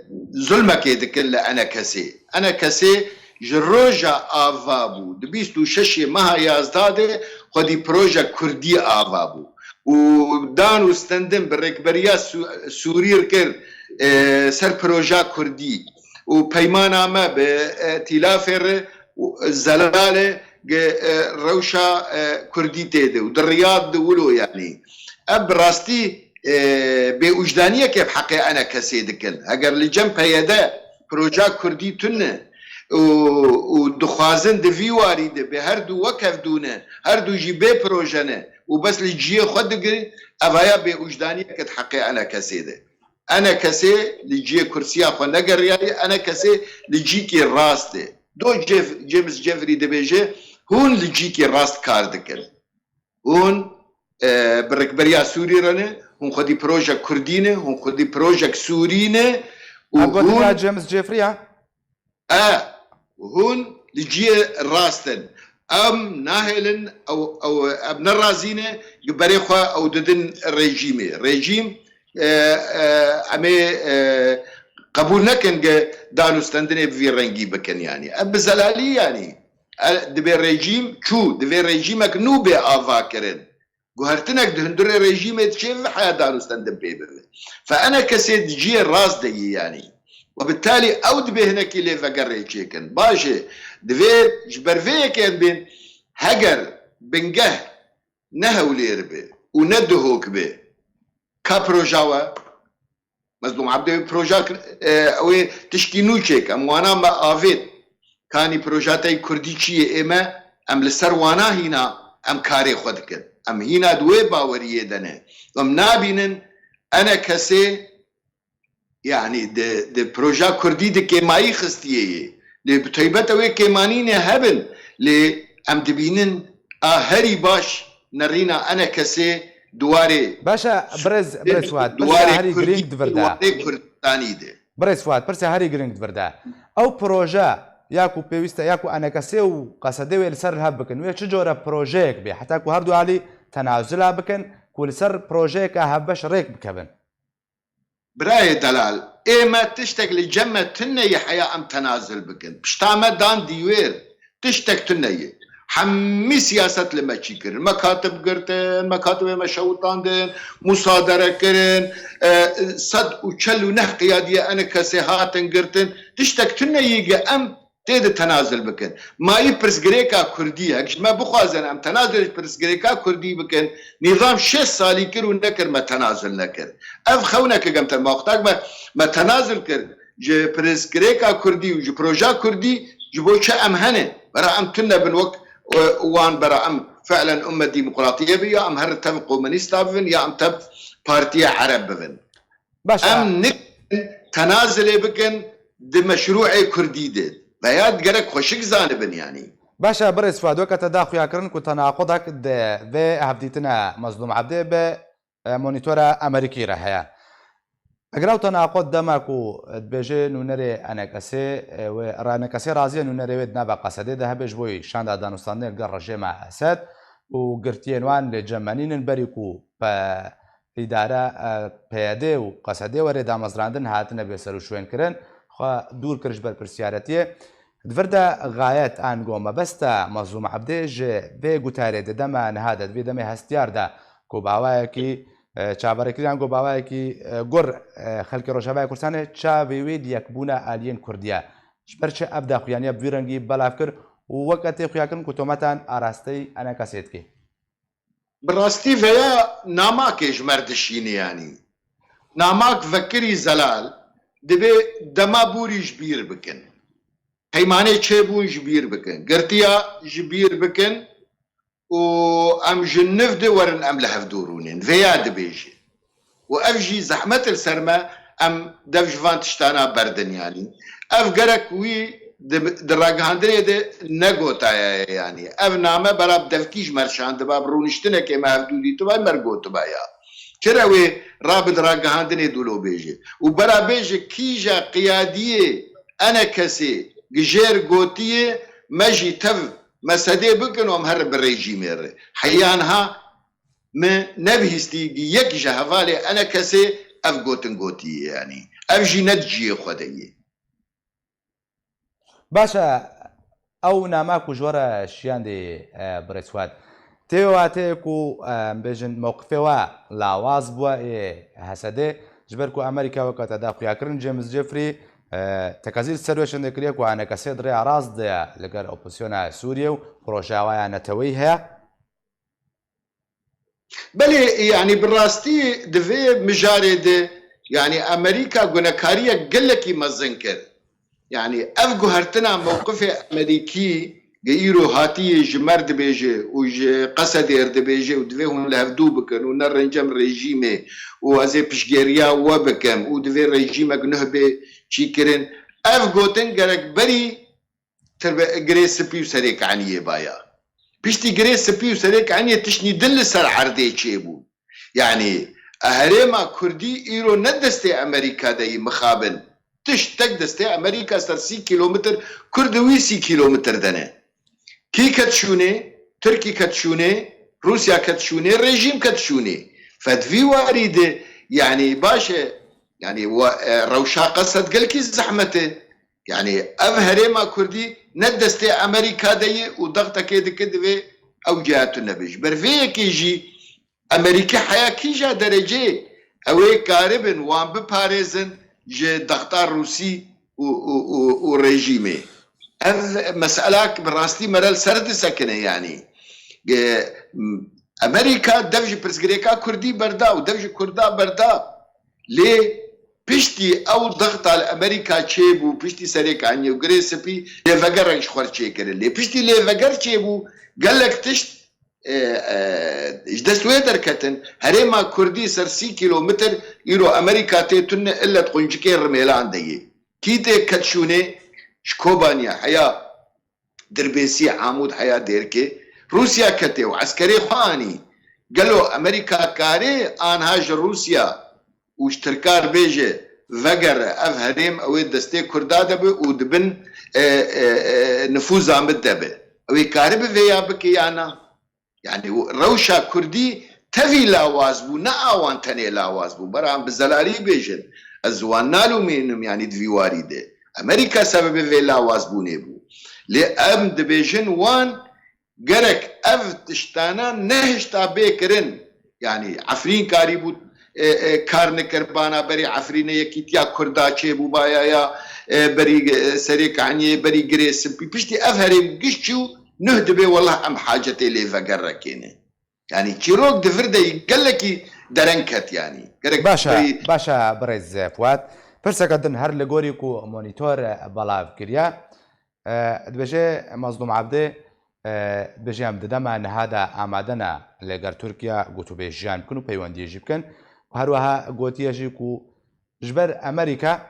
zulmekê dikin li enekesê. Enekesê ji roja ava bû. Di bîst û şeşê meha yazdeh de xwedî proje kurdî ava bû. Û dan û stendin bi rêkberiya Sû-, Sûrî kir, e, ser proja kurdî. Û peymana me bi, e, tîlafê re û zelale ge, e, rewşa, e, kurdî tê de û di Riyad de wilo yanî. Ev bi rastî, e, bêwijdaniyeke bi heqê enekesê dikin. Eger li cem P Y D proja kurdî tune û, û dixwazin di vî warî de bi her du wekhev dûne, her du jî bê proje ne û bes li ciyê xwe digirin, evaya bêwijdaniyeke di heqê enekesê de. Enekesê li ciyê kursiya xwe negeriyayî, enekesê li cîkê rast e. Do Cef-, James Jeffrey dibêje, hûn li cîkê rast kar dikin. Hûn, e, bi rikberiya Sûrî re ne, hûn xwedî projek Kurdî ne, hûn xwedî projek Sûrî ne û Ev gotina hûn James Jeffrey ya? E, hûn li ciyê rast in. Em nahêlin ew, ew, em nerazî ne, ji berê xwe ew didin rejîmê. Rejîm, e, e, em ê, e, qebûl nekin ge danûstendinê bi vî rengî bikin yanî. Ev bi zelalî yanî. E, dibê rejîm çû, divê rejîmek nû bê ava kirin. Guhertinek di hundirê rejîmê diçe ve heya danûstendin pê bibe. Fe enekesê di ciyê rast de yî yanî. We bi talî ew dibê hinekî lê vegerê çêkin. Baş e, divê ji ber vê yekê em bên, heger bingeh ne Hewlêr be û ne Duhok be, ka proja we? Mezlûm Ebdê wê proja kir, e, ew ê tişkî nû çêke. Em wana me avêt. Kanî proja te yê kurdî çi yê ê me? Em li ser wana hîna em karê xwe dikin. Em hîna di wê baweriyê de ne. Em nabînin enekesê, yanî di, di proja kurdî di kêmayî xistiyê yê. Lê bi taybet ew ê kêmanînê hebin. Lê em dibînin a herî baş nerîna enekesê di warê Baş e, birêz, birêz Fuat, pirsa herî girîng di vir de. Di warê Kurdistanî de. Birêz Fuat, pirsa herî girîng di vir de. Ew proje ya ku pêwîst e, ya ku enekesê û qesedê wê li ser li hev bikin, wê çi cure projeyek bê, heta ku her du alî tenazula bikin, ku li ser projeyeke hevbeş rêk bikevin? Birayê delal, ê me tiştek li cem me tune ye heya em tenazul bikin. Pişta me dan dîwêr. Tiştek tune ye. Hemî siyaset li me çî kirin. Mekatib girtin, mekatibê me şewitandin, musadere kirin, e, sed û çel û neh qiyadiyê enekesê hatin girtin. Tiştek tune ye ge em tê de tenazul bikin. Ma yî pirsgirêka Kurdî ye. Ji me bixwazin em tenazul ji pirsgirêka Kurdî bikin, nîzam şêst salî kir û nekir, me tenazul nekir. Ev xewneke gem te ma wextak me, me tenazul kir ji pirsgirêka Kurdî û ji proja Kurdî, ji bo çi em hene? Bera em tune bin wek, e, wan, bera em fi'len umme demokratiye bi, ya em her tev komünîsta bibin, ya em tev partiye Ereb bibin. Baş e. Em nikin tenazilê bikin di meşrûê Kurdî de. Veya gerek xweşik zanibin yanî. Baş e, birêz Fuad, weke te da xuyakirin ku tenaqudek di vê hevdîtina Mezlûm Ebdê bi, e, monîtora Amerîkî re heye. Eger ew tenaqud dema ku dibêje nûnerê enekesê, e, wê, enekesê razî ye nûnerê wê di nava qesedê de hebe ji bo yî şanda danûstandinê li gel rejêma Esed û girtiyên wan lê cem me nînin berî ku pe-, îdara, e, P Y D û Qesedê were damezrandin hatine bêserûşwênkirin, xwe dûr kir ji berpirsyariyetiyê. Di vir de xayet ango mebesta Mezlûm Ebdê ji vê gutarê di dema niha de, di vê demê hestiyar de ku bi awayekî, e, çaverêkiriyan ku bi awayekî, e, gur, e, xelkê Rojavayê Kurdistanê çavê wê li yekbûna aliyên Kurdiya. Ji ber çi ev daxuyaniya bi vî rengî belav kir û weke tê xuyakirin ku tometan arasteyî enekesê dike? Bi rastî veya namakê ji me re dişîne yanî. Namak vekirî zelal, dibê dema bûrî ji bîr bikin. Peymanê çêbûn ji bîr bikin. Girtiya ji bîr bikin û em ji niv de werin em li hev dûrûnên. Vêya dibêje. Û ev jî zehmet li ser me, em dev ji van tiştana berdin yanî. Ev gerek wî di, di ragihandinê de negotaye yanî. Ev name bera bi devkî ji me re şandiba, bi rûniştinekê me hevdû dîtiba, me re gotiba ya. Çira wê rabe di ragihandinê dûlo bêje? Û bera bêje kîja qiyadiyê enekesê gi jêr gotiye, me jî tev mesedê bikin û em herin bi rejîmê re. Heya niha min nebihîstî gi yek ji hevalê enekesê ev gotin gotiye yanî. Ev jî ne di ciyê xwe de ye. Baş e, ew nama ku ji we re şiyandê, e, birêz Fuad, Tê wateyê ku, e, em bêjin mewqifê we lawaz bûye ê Hesedê, ji ber ku Amerîka weke te da xuyakirin James Jeffrey, e, tekazî li ser wê çendê kiriye ku enekesê di rêya rast de ye li gel opozisyona Sûriyê û projeya we ya neteweyî heye. Belê, yanî bi rastî di vê mijarê de, yanî Amerîka gunekariyek gelekî mezin kir. Yanî ev guhertina mewqifê Amerîkî ge îro hatiyê ji mer dibêje û ji Qesedê re dibêje û divê hûn li hevdû bikin û ne rincem rejîmê û ez ê piştgêriya we bikim û divê rejîmek nuh bê çîkirin. Ev gotin gerek berî tirbe-, girê spî û serêkaniyê baya. Piştî girê spî û serêkaniyê tiştî din li ser erdê çêbû. Yanî herêma Kurdî îro ne destê Amerîka de yî mixabin. Tiştek destê Amerîka ser sî kîlometr, Kurd di wî sî kîlometr de ne. Kî ket şûnê? Tirkî ket şûnê, Rûsya ket şûnê, rejîm ket şûnê. Fed vî warî de, yanî baş e, yanî wa-, e, rewşa Qesed gelkî zehmet e. Yanî ev herêma Kurdî ne destê Amerîka de ye û dextekê dike divê ew ciha tune be. Ji ber vê yekê jî Amerîkî heya kîja derecê ew ê karibin wan biparêzin ji dexta Rûsî û, û, û, û rejîmê. Ev meselak bi rastî me re li ser disekine yanî. E, Amerîka dev ji pirsgirêka Kurdî berda û dev ji Kurda berda. Lê piştî ew dexta li Amerîka çêbû, piştî Serêkaniyê û Girê Spî lêvegerek ji xwe re çêkirin. Lê piştî lêveger çêbû, gelek tişt, e, e, ji dest wê derketin. Herêma Kurdî ser sî kîlometr îro Amerîka tê tune illet quncikê rimêlan de yê. Kî tê ket şûnê? Ji Kobaniya heya Dirbêsiyê, Amûd heya Dêrkê, Rûsya ketê û eskerê xwe anî. Gelo Amerîka karê anha ji Rûsya û ji Tirka re bêje, vegere, ev herêm ew ê destê Kurda de be û di bin, e, e, e, nifûza min de be? Ew ê karibe vêya bike ya na? Yanî rewşa Kurdî tevî lawaz bû, ne awan tenê lawaz bû. Beran bi zelalî bêjin, ez wan nalûmînim, yanî di vî warî de Amerîka sebebê vê lawazbûnê bû. Lê em dibêjin wan gerek ev tiştana nehişta bê kirin. Yanî Efrîn karîbû, e, e, kar nikir bana berî Efrînê yekîtiya Kurda çêbûbaya ya, e, berî, e, Serêkaniyê, berî Girê Spî. Piştî ev herêm giş çû, nuh dibê, wellah em hacetê lêvegerekê ne. Yanî çîrok di vir de yî gelekî dereng ket yanî. Gerek Baş e, berî baş e, birêz Fuat. Pirseke din her li gorî ku Monitor belav kiriye, e, dibêje Mazlûm Ebdê, e, dibêje em di dema niha de amade ne li gel Tirkiye gotûbêjiyan bikin û peywendiyê jî bikin. Û her wiha gotiye jî ku ji ber Amerîka,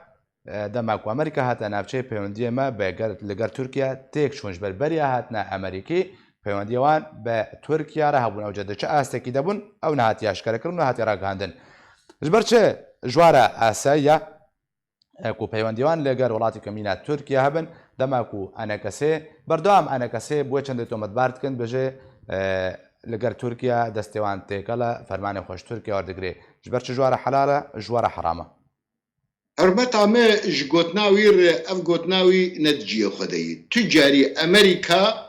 e, dema ku Amerîka hate navçeyê, peywendiyê me bi ger-, li gel Tirkiye têk çûn. Ji ber beriya hatine Amerîkî, peywendiyê wan bi Tirkiye re hebûn. Ew ca di çi astekî de bûn, ew nehatiye aşkerekirin, nehatiye ragihandin. Ji ber çi ji wan re asayiye, e, ku peywendiyê wan li gel welatê ku mîna Tirkiye hebin, dema ku enekesê, berdewam enekesê bi wê çendê tometbar dikin, dibêje, e, li gel Tirkiye destê wan têkel e, fermanê xwe ji Tirkiye werdigirê. Ji ber çi ji wan re helal e, ji wan re heram e? Hurmeta me ji gotina wî re, ev gotina wî ne di cihê xwe de ye. Tu carî Amerîka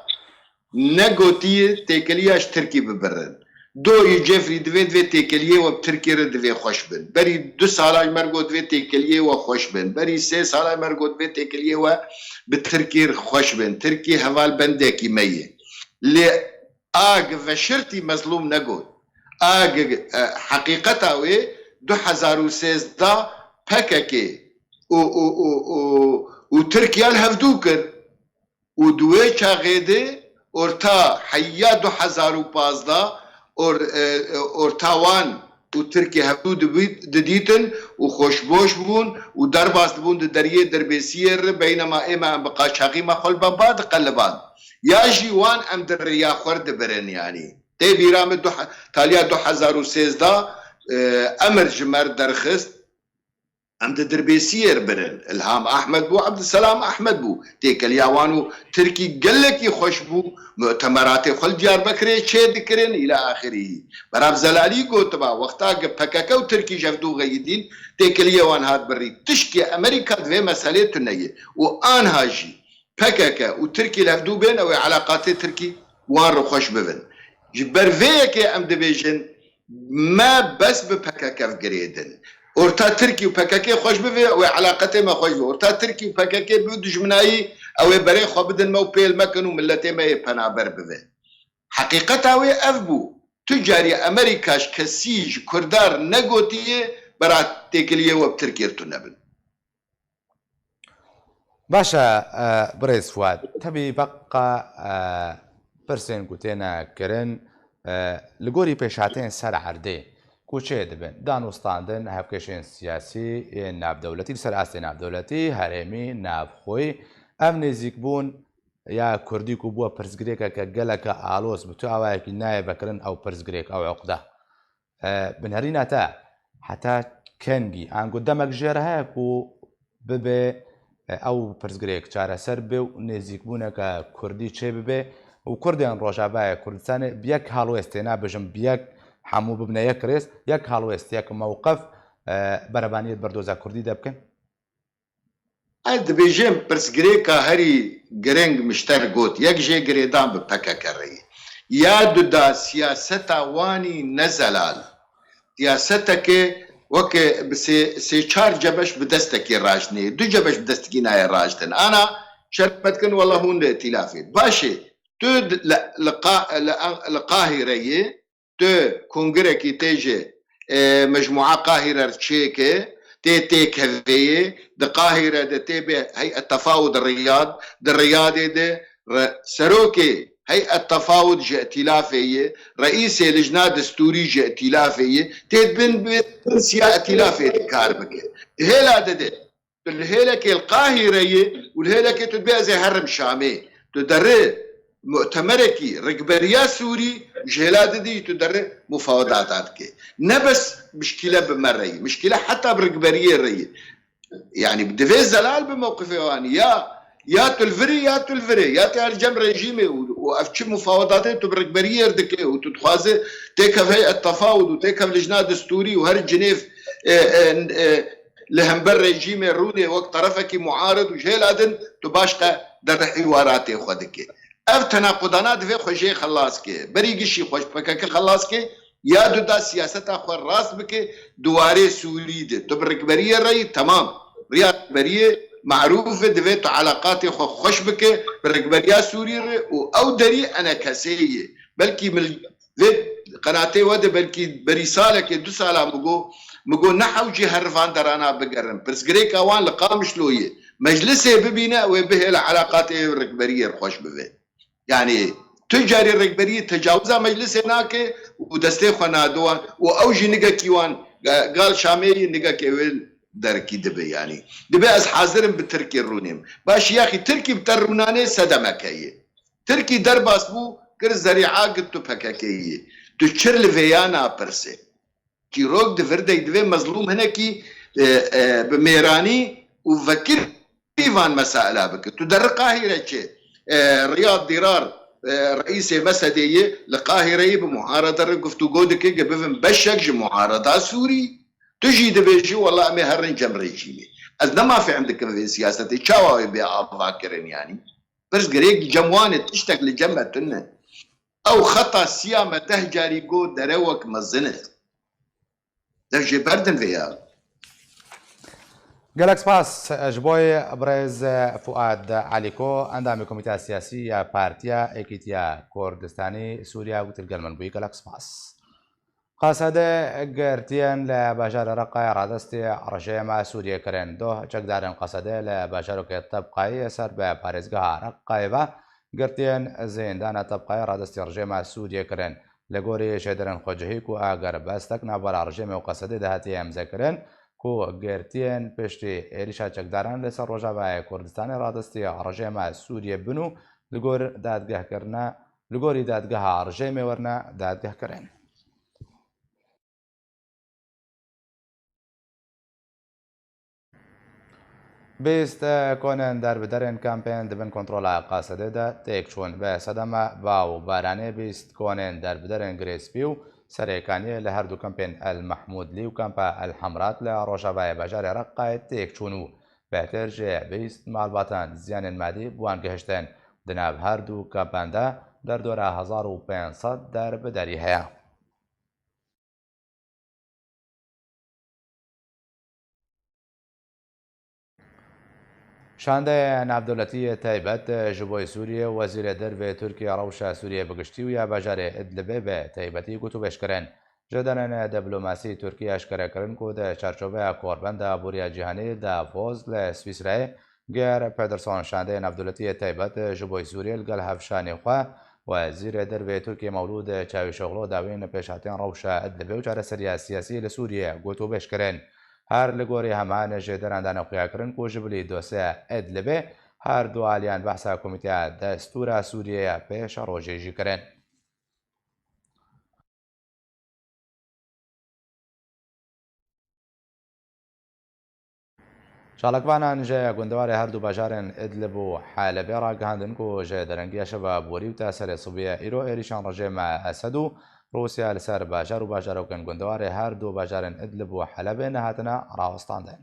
negotiye têkeliya ji Tirkî bibirin. Doyî Jeffrey divê, divê têkeliyê we bi Tirkî re divê xweş bin. Berî du sala ji me re got divê têkeliyê we xweş bin. Berî sê sala ji me re got divê têkeliyê we bi Tirkî re xweş bin. Tirkî hevalbendekî me ye. Lê A gi veşirtî Mezlûm negot. A gi, e, heqîqeta wê du hezar û sêzdeh P K K û, û, û, û, û Tirkiye li hevdû kir. Û di wê çaxê de orta heya du hezar û pazdeh or-, e, e, orta wan û Tirkiye hevdû dibît-, didîtin û xweşboş bûn û derbas dibûn di deriyê Dirbêsiyê re, beynema ême em bi qaçaxî me xwe li bemba diqeliband. Ya jî wan em di riya xwe re dibirin, yanî. Tê bîra min du he-, taliya du hezar û sêzdeh, e, emir ji me re derxist. Em di Dirbêsiyê re birin. Îlham Ahmed bû, Ebdulselam Ahmed bû. Têkeliya wan û Tirkî gelekî xweş bû. Mutemeratê xwe li Diyarbekirê çê dikirin, îla axirî. Berav Zelalî gotiba, wexta ki P K K û Tirkî ji hevdû xeyidîn, têkeliyê wan hat birî. Tişkê Amerîka di vê meselê tune ye. Û anha jî P K K û Tirkî li hevdû bên, ew ê eleqatê Tirkî wan re xweş bibin. Ji ber vê yekê em dibêjin, me bes bi P K K girêdin. Orta Tirkî û P K K xweş bibe, wê eleqetê me xweş be. Orta Tirkî û P K K bi dijminayî, ew ê berê xwe bidin me û pêl mekin û miletê me yê penaber bibe. Heqîqeta wê ev bû. Tu carî Amerîka ji kesî, ji Kurdar negotiye, bera têkiliyê we bi Tirkiyê tune bin. Baş e, e, birêz Fuad. Tevî beqa e, pirsên ku têne kirin, e, li gorî pêşhatên ser erdê ku çê dibin, danûstandin, hevkêşên siyasî, yên navdewletî, li ser astê navdewletî, herêmî, navxweyî, ev nêzîkbûn ya kurdî ku bûye pirsgirêkeke geleke aloz, bi tu awayekî nayê vekirin ew pirsgirêk, ew uqde. E, binêrîna te heta kengî, ango demek jê re heye ku bibe, e, ew pirsgirêk çareser bibe û nêzîkbûneke kurdî çêbibe û kurdên Rojavayê Kurdistanê bi yek halwêst, têne bêjim bi yek, hemû bibine yek rêz, yek halwêst, yek mewqif, e, berevaniyê di berdoza kurdî de bikin? Ez dibêjim, pirsgirêka herî giring min ji te re got, yek jê girêdan bi P K K re ye. Ya duda siyaseta wanî ne zelal. Siyaseteke weke bi sê, sê çar cebeş bi destekê raştinê, du cebeş bi destekî nayê raştin. Ana şermet kin, wela hûn li îtîlafê. Baş e, tu di, li, li, qa, li, li Qahîre yê, tu kongirekî tê ji, e, mecmûa Qahîre re çêke, tê têkeveyê, di Qahîre de tê bê heyet tefawud Riyad, di Riyadê de re, serokê heyet tefawud ji îtîlafê ye, reîsê lijna destûrî ji îtîlafê ye, tê bin bi kursiya îtîlafê de kar bike. Di hêla de de, tu li hêlekê li Qahîre yê û li hêlekê tu dibê ez ê herim Şamê. Tu derê mutemerekî rikberiya Sûrî ji hêla didî, tu derê mufawedata dike. Ne bes mişkîle bi me re yî, mişkîle heta bi rikberiyê re yî. Yani divê zelal bi mewqifê wan. Ya, ya tu li vir î, ya tu li vir î. Ya tu ya li cem rejîmê û, û ev çi mufawedatê tu bi rikberiyê re dike û tu dixwaze têkev heyet tefawud û têkev lijna destûrî û her Cinêv, e, e, e, li hember rejîmê rûnê wek terefekî muarid û ji hêla din tu baş qe derdi hîwaratê xwe dike. Ev tenaqudana divê xwe jê xelas ke. Berî gişî xwe ji P K K xelas ke, ya duda siyaseta xwe rast bike, di warê Sûrî de. Tu bi rikberiyê re yî, temam. Riya rikberiyê marûf e, divê tu eleqatê xwe xweş bike bi rikberiya Sûrî re û ew derî enekesê ye. Belkî mil-, vê qenatê we de belkî berî salekê, du sala min got, min got ne hewcî her van derana bigerin. Pirsgirêka wan li Qamişlo ye. Meclisê bibîne, wê bihêle eleqatê rikberiyê re xweş bibe. Yani tu carî rikberiyê tecawiza meclisê nake û destê xwe nade wan û ew jî nigekî wan, ga-, gal Şamê yî nigekê wê derekî dibe yani. Dibe ez hazir im bi Tirkî rûnêm. Baş yaxî Tirkî bi te rûnanê sedemeke ye. Tirkî derbas bû, kir zerîa, got tu P K K yî. Tu çir li vêya napirsê. Çîrok di vir de divê mezlûm hinekî, e, e, bi mêranî û vekirî van mesaila bike. Tu derê Qahîre çi? E, Riyad Dîrar, e, reîsê Mesedê yê li Qahîreyê bi muarede re guftûgo dike, ke bivin beşek ji muareda Sûrî. Tu jî dibêjî, wela em ê herin cem rejîmê. Ez nema fehm dikim vê siyasetê. Çawa wê bê avakirin yanî? Pirsgirêk cem wan e, tiştek li cem me tune. Ew xeta siya me deh carî got, derewek mezin e. Dev jê berdin vê ya. Gelek spas ji bo birêz Fuad Alîko, endamê Komîteya Siyasî ya Partiya Êkîtiya Kurdistanî Sûriye û tu li gel min bûyî. Gelek spas. Qesede girtiyên li bajarê Reqayê radestî rejîma Sûriyê kirin. Doh çekdarên Qesede li bajarokê Tebqayê ser bi parêzgeha Reqayê ve girtiyên zîndana Tebqayê radestî rejîma Sûriyê kirin. Li gorî şêdirên xwecihî ku eger bestek navbera rejîmê û Qesedê de hatiye îmzekirin ku girtiyên piştî êrîşa çekdaran li ser Rojavayê Kurdistanê radestî rejîma Sûriyê bin û li gor dadgehkirina, li gorî dadgeha rejîmê werine dadgehkirin. Bîst konên derbiderên kampên di bin kontrola Qasedê de têk çûn. Bi sedema baw û baranê bîst konên derbiderên Girê Spî û Serê Kaniyê li her du kampên El Mehmûdlî û kampa El Hemrat li rojavayê bajarê Reqayê têk çûn û bêhtir ji bîst malbatan ziyanên madî bi wan gihiştin. Di nav her du kampan de Derdora hezar û pênc sed derbiderî heye. Şandeyê navdewletî yê taybet ji bo Sûriyê, Wezîrê Dervê Tirkiye rewşa Sûriyê bi giştî û ya bajarê Idlibê bi taybetî gotûbêj kirin. Jêderên diplomasî Tirkiye eşkere kirin ku di çarçoveya korbenda aboriya cîhanî Davos li Swîsreyê, Geir Pedersen, şandeyê navdewletî yê taybet ji bo Sûriyê, li gel hevşanê xwe, Wezîrê Dervê Tirkiye Mewlûd Çavîşoglu dawîn pêşhatiyên rewşa Idlibê û çareseriya siyasî li Sûriyê gotûbêj kirin. Her li gorî heman jêderan dane xuyakirin ku ji bilî dosyeya Idlibê her du aliyan behsa Komîteya Destûra Sûriyê ya pêşerojê jî kirin. Çalakvanan ji gundewarê her du bajarên Idlib û Helebê ragihandin ku ji derengiya şeva borî û ta serê sibiyê îro êrîşan rejîma Esed û Rûsya li ser bajar û bajarokên gundewarê her du bajarên Idlib û Helebê nehatine rawestandin.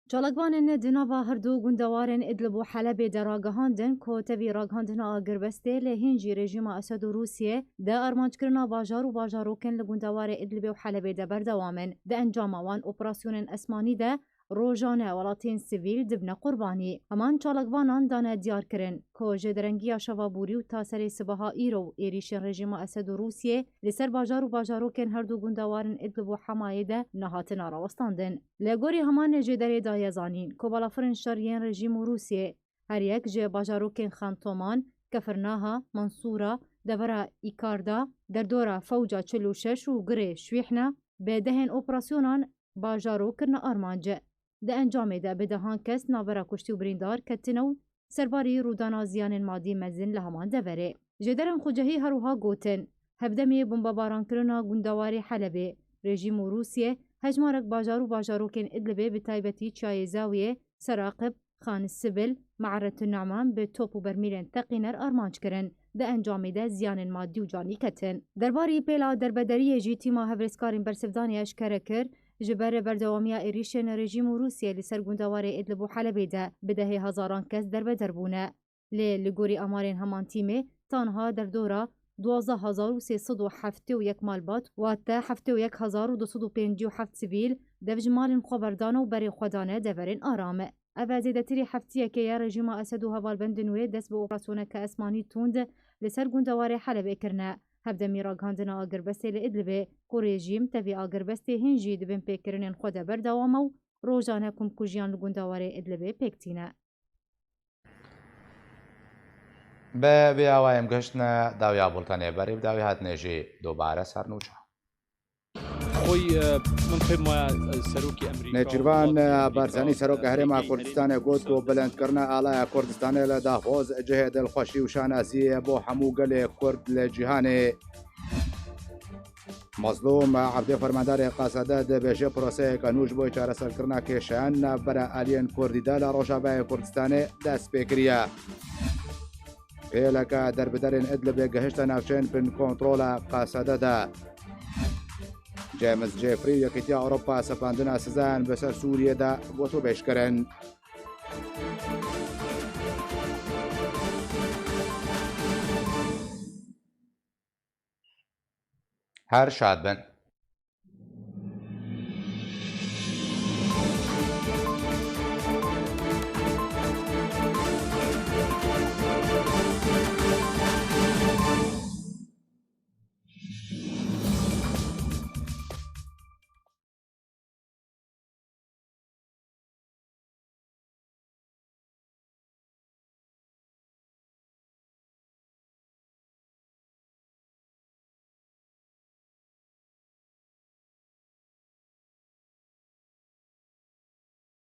Çalakvanên di nava her du gundewarên Idlib û Helebê de ragihandin ku tevî ragihandina agirbestê lê hîn jî rejîma Esed û Rûsiyê di armanckirina bajar û bajarokên li gundewarê Idlibê û Helebê de berdewam in. Di encama wan operasyonên esmanî de rojane welatên sivîl dibine qurbanî. Heman çalakvanan dane diyar kirin ku ji derengiya şeva borî û ta serê sibaha îro êrîşên rejîma Esed û Rûsiyê li ser bajar û bajarokên her du gundewarên Idlib û Hemayê de nehatine rawestandin. Li gorî heman jêderê daye zanîn ku balafirên şer yên rejîm û Rûsiyê her yek ji bajarokên Xan Toman, Kefirnaha, Mansûra, devera Îkarda, derdora Fewca çil û şeş û Girê Şwîhne bi dehên operasyonan bajarok kirine armanc. Di encamê de bi dehan kes navbera kuştî û birîndar ketine û serbarî rûdana ziyanên madî mezin li heman deverê. Jêderên xwecihî her wiha gotin, hevdemê bombebaran kirina gundewarê Helebê, rejîm û Rûsiyê hejmarek bajar û bajarokên Idlibê bi taybetî Çiyayê Zawiyê, Seraqib, Xan Sibil, Me'retun Ne'man bi top û bermîlên teqîner armanc kirin. Di encamê de ziyanên madî û canî ketin. Derbarî pêla derbedariyê jî tîma hevrêzkarên bersivdanê eşkere kir, ji ber berdewamiya êrîşên rejîm û Rûsiyê li ser gundewarê Idlib û Helebê de bi dehê hezaran kes derbeder bûne. Lê li gorî amarên heman tîmê, tanha derdora duwazdeh hezar û sê sed û heftê û yek malbat, wate heftê û yek hezar û du sed û pêncî û heft sivîl, dev ji malên xwe berdane û berê xwe dane deverên aram. Ev zêdetirî heftiyekê ye rejîma Esed û hevalbendên wê dest bi operasyoneke esmanî tund li ser gundewarê Helebê kirine. Hevdemî ragihandina agirbestê li Idlibê, ku rejîm tevî agirbestê hîn jî di binpêkirinên xwe de berdewam e û rojane komkujiyan li gundewarê Idlibê pêk tîne. Bi vê awayê em gihiştine dawiya bultenê berê, bi dawî hatine jî dubare ser nûçe. Xwî, e, min pê waya, e, serokê Amerîka Nêçîrvan, welatê Amerîka, Barzanî, serokê e, Herêma Herêma Kurdistanê got ku Kurdistanê bilindkirina alaya Kurdistanê li Davos cihê dilxweşî û şanasiyê ye bo hemû gelê Kurd li cîhanê. Mazlûm Evdê, fermandarê Qasede, dibêje proseyeke nû ji bo çareserkirina kêşeyan navbera aliyên Kurdî de li Rojavayê Kurdistanê dest pê kiriye. Hêleke derbiderên Idlibê gihişte navçeyên bin kontrola Qasede de. James Jeffrey û Yekîtiya Ewropa sepandina sizayan bi ser Sûriyê de gotûbêj kirin. Her şad bin.